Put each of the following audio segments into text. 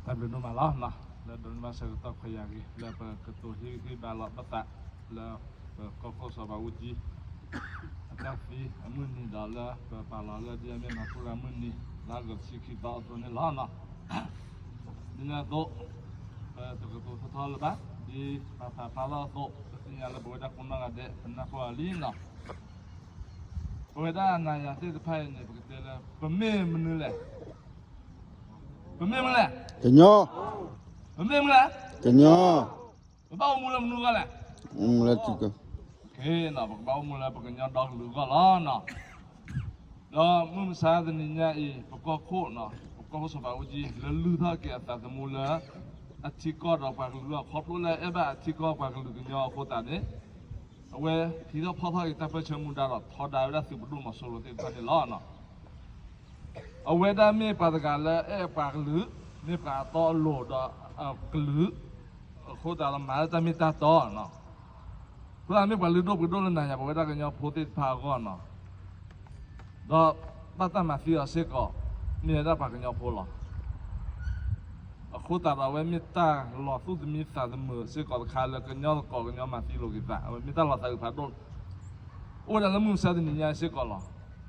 တၢ်ဘျုးဒိၣ်မးလီၤ, လၢဒိးန့ၢ်ဘၣ်ဆၢကတီၢ်ခွဲးယာ်အဂ့ၤ လၢပကတိၤဟ့ၣ်ဂံၢ်ဟ့ၣ်ဘါလိာ်ပသး လၢပကီၢ်ခိၣ်စီၤဘးအူကၠံ အတၢ်သံအမုၢ်နံၤဒီးလၢပပာ်လီၤလၢဒ်အမ့ၢ်မၤထူရၤမုၢ်နံၤ လါအီကူးတဆံခံသီအသိးန့ၣ်လီၤ. ဒ်န့ၣ်အသိး ပတကတိၤထီထီလၢၤဘၣ်, ဒ်ပာ်ဖျါဖျါထီၣ်အသိး ပသ့ၣ်ညါလၢပဝဲဒၣ်ကိးနီၢ်ဂၤဒဲး ပနၢ်ပၢၢ်အီၤလံနီၤ. ပဝဲဒၣ်နၤယၤသ့ၣ်တဖၣ်အံၤန့ၣ် ပကတဲလၢ ပမ့ၢ်မနုၤလဲၣ်, ပမ့ၢ်မနုၤလဲၣ်, ကညီ, ပမ့ၢ်မနုၤလဲၣ်, ကညီ, ပဘၣ်အိၣ်မူလၢမနုၤအဂီၢ်လဲၣ်, အိၣ်မူလၢထံကီၢ်, ပကဘၣ်အိၣ်မူလၢပကညီဒီကလုာ်အဂီၢ်လီၤနီၤ. ဒီးမုၢ်မဆါတနံၤညါအံၤ ပကီၢ်ခိၣ်, ပကီၢ်ခိၣ်စီၤဘးအူကၠံ လၢလုၢ်ထီၣ်က့ၤအသးသမူလၢ အထံကီၢ်ဒီးပှၤကလုာ်အဂီၢ် ခီဖျိလၢအဲၣ်ဘၣ်အထံကီၢ်ပှၤကလုာ်ကညီအဃိသတးန့ၣ် အဝဲဟံးထီၣ်ဖီၣ်ထီၣ်က့ၤတၢ်ပၢၢ်ဆၢမူဒါဒီးထီဒါဝဲဒၣ်သုးပဒိၣ်မီၤစိရိၤသ့ၣ်တဖၣ်န့ၣ်လီၤ. အဝဲဒၣ်မ့ၢ်ပှၤတဂၤလၢအဲၣ်ပှၤကလုာ်, မ့ၢ်ပှၤအတီအလိၤဒီးအကလုာ်, အဃိသတးဒီးမၤလၢတၢ်မ့ၢ်တၢ်တီနီၤ. အဃိသတးမ့ၢ်ပှၤလုၢ်ဒိၣ်ပှ့ၤဒိၣ်လၢနၤယၤပဝဲဒၣ်ကညီဖိသ့ၣ်တဖၣ်အဂီၢ်နီၤ. ဒီးဘၣ်တၢ်မၤသံအီၤစ့ၢ်ကီး မ့ၢ်ဝဲဒၣ်ပှၤကညီဖိလီၤ. အဃိသတးဒီးအဝဲမ့ၢ်တၢ်လီၤသူၣ်သမံသးသမုာ်စ့ၢ်ကီးတခါလၢကညီသကိးကညီမၤသံလိာ်က့ၤသး, အဝဲမ့ၢ်တၢ်လီၤသးအုးဖးဒိၣ် အိၣ်ဝဲဒၣ်လၢမုၢ်မဆါတနံၤညါစ့ၢ်ကီးလီၤ.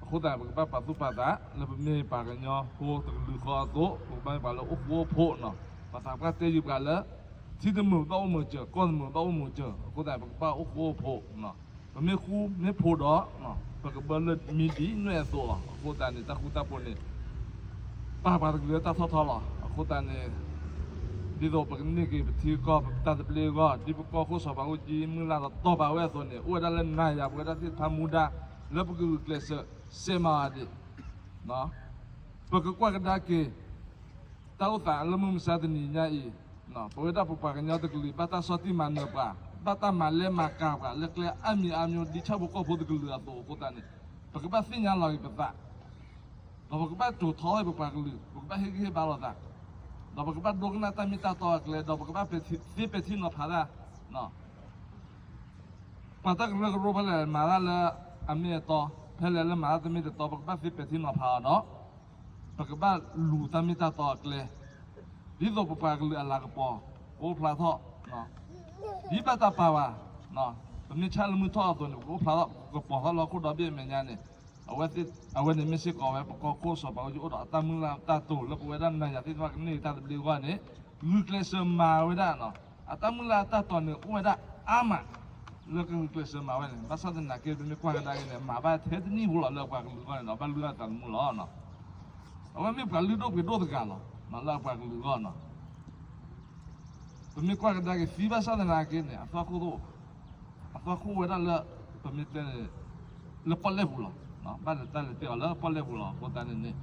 အဃိသတး ပကဘၣ်ပာ်သူၣ်ပာ်သးလၢပမ့ၢ်ပှၤကညီဖိတကလုာ်ဃီအသိး ပကဘၣ်မ့ၢ်ပှၤလၢအိၣ်ဃူအိၣ်ဖိးနီၤ. ပသးပှၢ်တဲဃုာ်ပှၤလၢ ထံတမုာ်ဘၣ်အိၣ်မုာ်စၢၤ, ကီၢ်တမုာ်ဘၣ်အိၣ်မုာ်စၢၤ, အဃိသတး ပကဘၣ်အိၣ်ဃူအိၣ်ဖိးနီၤ. ပမ့ၢ်ဃူမ့ၢ်ဖိးဒီး ပကဘၢလၢမံဒ်နွဲၣ်အသိးလီၤ. အဃိသတးန့ၣ် တၢ်ဃူတၢ်ဖိးန့ၣ် ပာ်ပှၤတကလုာ်လၢတၢ်ထီၣ်ထီလီၤ. အဃိသတးန့ၣ် ဒ်သိးပကန့ၢ်က့ၤပထံပကီၢ်ပတၢ်သဘျ့အဂီၢ်, ဒ်ပကီၢ်ခိၣ်စီၤဘးအူကၠံမုၢ်လၢ်ဒီးတီၢ်ပာ်ဝဲအသိးန့ၣ် အိၣ်ဝဲဒၣ်လၢနၤယၤပဝဲဒၣ်သ့ၣ်တဖၣ်မူဒါ လၢပကဂုာ်ကျဲးစၢး စဲးမၤအီၤဒံး ပကကွၢ်ကဒါက့ၤ တၢ်အိၣ်သးလၢမုၢ်မဆါတနံၤညါအံၤ, ပဝဲဒၣ်ပပှၤကညီတကလုာ် ဘၣ်တၢ်ဆီၣ်တံၢ်မၤနၢၤပှၤ, ဘၣ်တၢ်မၤလဲမၤကၤပှၤ လၢကျဲအါမံၤအါမံၤ ဒ်ဆၣ်ဖိကီၢ်ဖိတကလုာ်အသိးအဃိသတးန့ၣ်, ပကဘၣ်သ့ၣ်ညါလီၤက့ၤပသး, ဒီးပကဘၣ်တိာ်ထီအီၤပပှၤကလုာ်, ပကဘၣ်ဟ့ၣ်ဂံၢ်ဟ့ၣ်ဘါလိာ်သး, ဒီးပကဘၣ်ဒိကနၣ်တၢ်မ့ၢ်တၢ်တီအကျဲ, ဒီးပကဘၣ်သ့ပဲာ်ထံနီၤဖးတၢ် ပှၤတၢ်ကရၢကရိဖဲလဲၣ်မၤတၢ်လၢအမ့ၢ်အတီ, ဖဲလဲၣ်လၢမၤတၢ်တမ့ၢ်တတီ, ပကဘၣ်သ့ပဲာ်ထံနီၤဖးအီၤဒီး ပကဘၣ်လူၤတၢ်မ့ၢ်တၢ်တီအကျဲ, ဒ်သိးပပှၤကလုာ်အလၤကပီၤ ကအိၣ်ဖျါထီၣ်, ဒ်ဘၣ်တၢ်ပာ်ဘၣ်, ပမ့ၢ်ဆၣ်လၢမုၢ်ထီၣ်အသိးန့ၣ် ပကအိၣ်ဖျါထီၣ် ကပီၤထီၣ်လၢဟီၣ်ခိၣ်ဒီဘ့ၣ်အမဲာ်ညါန့ၣ်, အဝဲန့ၣ်မ့ၢ်စ့ၢ်ကီးဝဲ ပကီၢ်ခိၣ်စီၤဘးအူကၠံအိၣ်ဒီးအတၢ်မုၢ်လၢ်တၢ်တိာ်လၢပဝဲဒၣ်နၤယၤသ့ၣ်တဖၣ်ကန့ၢ်တၢ်သဘျ့အဂီၢ်န့ၣ်, ဂုာ်ကျဲးစၢးမၤဝဲဒၣ် အတၢ်မုၢ်လၢ်အတၢ်တိာ်န့ၣ် အိၣ်ဝဲဒၣ်အါမး လၢကဂုာ်ကျဲးစၢးမၤဝဲန့ၣ်, ဘၣ်ဆၣ်သနာ်က့ ပမ့ၢ်ကွၢ်ကဒါက့ၤန့ၣ် မၤဘၣ်ထဲတနံၣ်ဖိလီၤ လၢအပှၤကလုာ်အဂီၢ်န့ၣ်ဒီး ဘၣ်လုၢ်အသးသမူလီၤ. အဝဲမ့ၢ်ပှၤလုၢ်ဒိၣ်ပှ့ၤဒိၣ်တဂၤလီၤ, လၢအပှၤကလုာ်အဂီၢ်နီၤ. ပမ့ၢ်ကွၢ်ကဒါက့ၤသံဘၣ်ဆၣ်သနာ်က့န့ၣ် အသွၣ်ခိၣ်တအိၣ်ဘၣ်, အသွၣ်ခိၣ်အိၣ်ဝဲဒၣ်လၢ ပမ့ၢ်တဲန့ၣ် လၢပီၣ်လဲၣ်ပူၤလီၤ. ဘၣ်လဲၤတၢ်လဲၤတ့ၢ်အီၤလၢပီၣ်လဲၣ်ပူၤလီၤ. အဃိသတးန့ၣ်န့ၣ်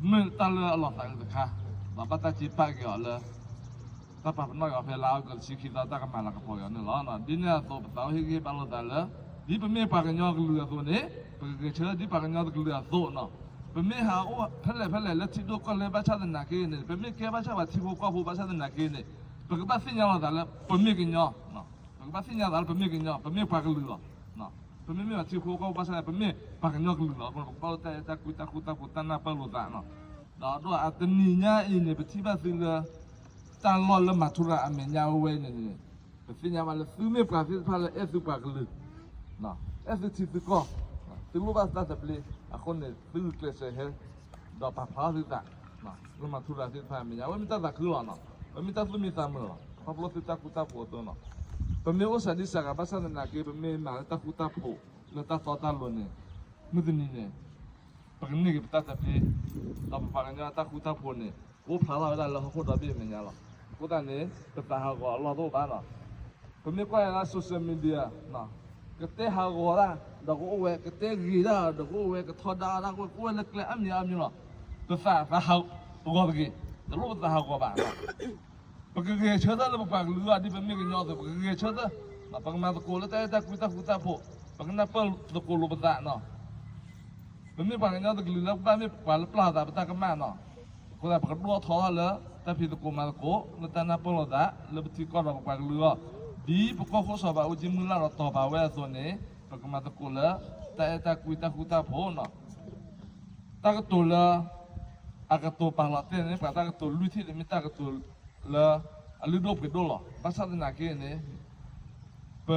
မ့ၢ်တၢ်လၢအလီၤသးအုးတခါ, ဒီးဘၣ်တၢ်စ့ပာ်က့ၤအီၤလၢ တၢ်ပာ်ပနီၣ်က့ၤအီၤဖဲလါအီကူးတဆံခံသီ တၢ်ကမၤလၤကပီၤက့ၤအီၤန့ၣ်လီၤ. ဒ်န့ၣ်အသိး ပသးအိၣ်ဟ့ၣ်ဂံၢ်ဟ့ၣ်ဘါလိာ်သးလၢ ဒ်ပမ့ၢ်ပှၤကညီကလုာ်အသိးန့ၣ် ပကဂဲၤဆၢထၢၣ်ဒ်ပှၤကညီတကလုာ်အသိးနီၤ. ပမ့ၢ်ဟးအိၣ်ဖဲလဲၣ်ဖဲလဲၣ်လၢထံဒိၣ်ကီၢ်လဲၢ်ဘၣ်ဆၣ်သနာ်က့န့ၣ် ပမ့ၢ်ကဲဘၣ်ဆၣ်ပှၤထံဖိကီၢ်ဖိဘၣ်ဆၣ်သနာ်က့န့ၣ် ပကဘၣ်သ့ၣ်ညါလီၤသးလၢပမ့ၢ်ကညီ, ပကဘၣ်သ့ၣ်ညါသးလၢပမ့ၢ်ကညီ, ပမ့ၢ်ပှၤကလုာ်လီၤ. ပမ့မ့ၢ်ပှၤထံဖိကီၢ်ဖိဘၣ်ဆၣ်န့ၣ် ပမ့ၢ်ပှၤကညီကလုာ်လီၤ. ပကဘၣ်အိၣ်တၢ်အဲၣ်တၢ်ကွံတၢ်ဃူတၢ်ဖိးတၢ်နၢ်ပၢၢ်လိာ်သးနီၤ. ဒီးဒိၣ်အတနံၤညါအံၤန့ၣ် ပထံၣ်ဘၣ်သုလၢ တၢ်လီၢ်လၢမၤထူရၤအမဲာ်ညါဝဲန့ၣ်န့ၣ် ပသ့ၣ်ညါဘၣ်လၢသုမ့ၢ်ပှၤသ့ၣ်တဖၣ်လၢအဲၣ်သုပှၤကလုာ်, အဲၣ်သုထံသုကီၢ်, သုလိၣ်ဘၣ်တၢ်သဘျ့, အဃိန့ၣ် သုဂုာ်ကျဲးစၢးဟဲ ဒီးပာ်ဖျါထီၣ်သုသး လၢမၤထူရၤသ့ၣ်တဖၣ်အမဲာ်ညါ အဝဲမ့ၢ်တၢ်သးခုလီၤနီၤ. အဝဲမ့ၢ်တၢ်သူၣ်မံသးမုာ်လီၤ. ခီဖျိသုတၢ်ဃူတၢ်ဖိးအသိးနီၤ. ပမ့ၢ်အိၣ်စှၤဒံစှၤဂၤဘၣ်ဆၣ်သနာ်က့ ပမ့ၢ်မၤလၢတၢ်ဃူတၢ်ဖိး လၢတၢ်တီတၢ်လိၤန့ၣ် မုၢ်တနံၤန့ၣ် ပကန့ၢ်က့ၤပတၢ်သဘျ့, ဒီးပပှၤကညီအတၢ်ဃူတၢ်ဖိးန့ၣ် ကအိၣ်ဖျါထီၣ်ဝဲဒၣ်လၢဟီၣ်ခိၣ်ဒီဘ့ၣ်အမဲာ်ညါလီၤ. အဃိသတးန့ၣ် ပသးဟးဂီၤအလီၢ်တအိၣ်ဘၣ်နီၤ. ပမ့ၢ်ကွၢ်လၢ social media ကတဲဟးဂီၤတၢ်ဒီးကအိၣ်ဝဲ, ကတဲဂ့ၤတၢ်ဒီးကအိၣ်ဝဲ, ကထီဒါတၢ်ကအိၣ်ဝဲ, ကအိၣ်ဝဲလၢကျဲအါမံၤအါမံၤလီၤ. ပသးသးဟးဂီၤတဂ့ၤ, တလိၣ်ပသးဟးဂီၤဘၣ်. ပကဂဲၤဆၢထၢၣ်လၢပပှၤကလုာ်အဂီၢ် ဒ်ပမ့ၢ်ကညီအသိး ပကဂဲၤဆၢထၢၣ်, ပကမၤသကိးလၢတၢ်အဲၣ်တၢ်ကွံတၢ်ဃူတၢ်ဖိး, ပကနၢ်ပၢၢ်သကိးလိာ်ပသးနီၤ. ပမ့ၢ်ပှၤကညီတကလုာ်လၢပဘၣ်မ့ၢ်ပှၤလၢပျၢ်သးပတၢ်ကမၣ်နီၤ. အဃိသတး ပကဒိၣ်ထီၣ်ထီထီၣ်လၢတၢ်ဖံးသကိးမၤသကိး လၢတၢ်နၢ်ပၢၢ်လိာ်သး လၢပထံကီၢ်ဒီးပပှၤကလုာ်အဂီၢ်, ဒ်ပကီၢ်ခိၣ်စီၤဘးအူကၠံမုၢ်လၢ်ဒီးတီၤပာ်ဝဲအသိးန့ၣ် ပကမၤသကိးလၢတၢ်အဲၣ်တၢ်ကွံတၢ်ဃူတၢ်ဖိးနီၤ. တၢ်ကတိၤလၢ အကတိၤပာ်လီၤတဲာ်န့ၣ် ပှၤတၢ်ကတိၤလွံၢ်ထံၣ်န့ၣ် မ့ၢ်တၢ်ကတိၤလၢအလုၢ်ဒိၣ်ပှ့ၤဒိၣ်လီၤ. ဘၣ်ဆၣ်သနာ်က့န့ၣ် ပ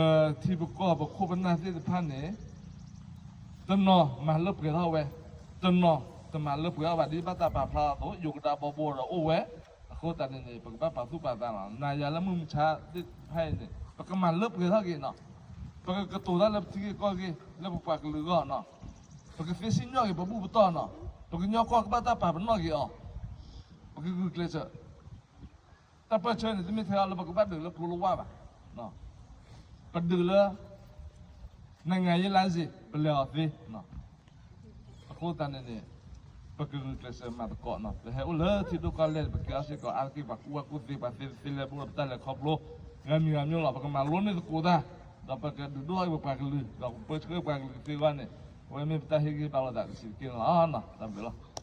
ထံပကီၢ်ပခိၣ်ပနၢ်သ့ၣ်တဖၣ်န့ၣ် တနီၤမၤလၢပှဲၤထီၣ်ဝဲ, တနီၤတမၤလၢပှဲၤအီၤဘၣ် ဒ်ဘၣ်တၢ်ပာ်ဖျါအသိး ယိၤကဒါဘီဘိဒီးအိၣ်ဝဲ. အဃိသတးန့ၣ်န့ၣ် ပကဘၣ်ပာ်သူၣ်ပာ်သးလီၤ. နၤယၤလၢမုၢ်မဆါသ့ၣ်တဖၣ်အံၤန့ၣ် ပကမၤလၢပှဲၤထီၣ်က့ၤနီၤ. ပကကတိၤတၢ်လၢပထံဂ့ၢ်ကီၢ်ဂ့ၢ် လၢပပှၤကလုာ်အဂီၢ်နီၤ. ပကသ့စံၣ်ညီၣ်က့ၤပဘူၣ်ပတီၢ်နီၤ. ပကညီကီၢ်ကဘၣ်တၢ်ပာ်ပနီၣ်က့ၤအီၤ. ပကဂုာ်ကျဲးစၢး တၢ်ပၢၢ်ဆၢန့ၣ် တမ့ၢ်ထဲအီၤလၢပကဘၣ်ဒုးလၢကျိလၢဝၢ်ဘၣ်. ပဒုးလၢ နိုင်ငံရေးလမ်းစဉ် ပလဲၤအီၤသ့. အဃိသတးန့ၣ်န့ၣ် ပကဂုာ်ကျဲးစၢးမၤသကိးနီၤ. ပဟဲအိၣ်လၢထံဒိၣ်ကီၢ်လဲၢ်န့ၣ် ပကဲအီၤစ့ၢ်ကီးအါတက့ၢ် ပှၤကူၣ်ဘၣ်ကူၣ်သ့ ပှၤသ့သ့လဲၤဘူးဒီး ပတၢ်လဲၤခီဖျိ ဂၤမံၤဂၤမံၤလီၤ. ပကမၤလိန့ၢ်သကိးတၢ် ဒီးပကဒုးဒိၣ်ထီၣ်က့ၤပပှၤကလုာ် ဒီးပပၢဆှၢပှၤကလုာ်ကသ့အဂီၢ်န့ၣ် အဝဲမ့ၢ်ပတၢ်ဟ့ၣ်ဂံၢ်ဘါလိာ်သးတဆံးတက့ၢ်န့ၣ်လီၤ. တၢ်ဘျုးလီၤ.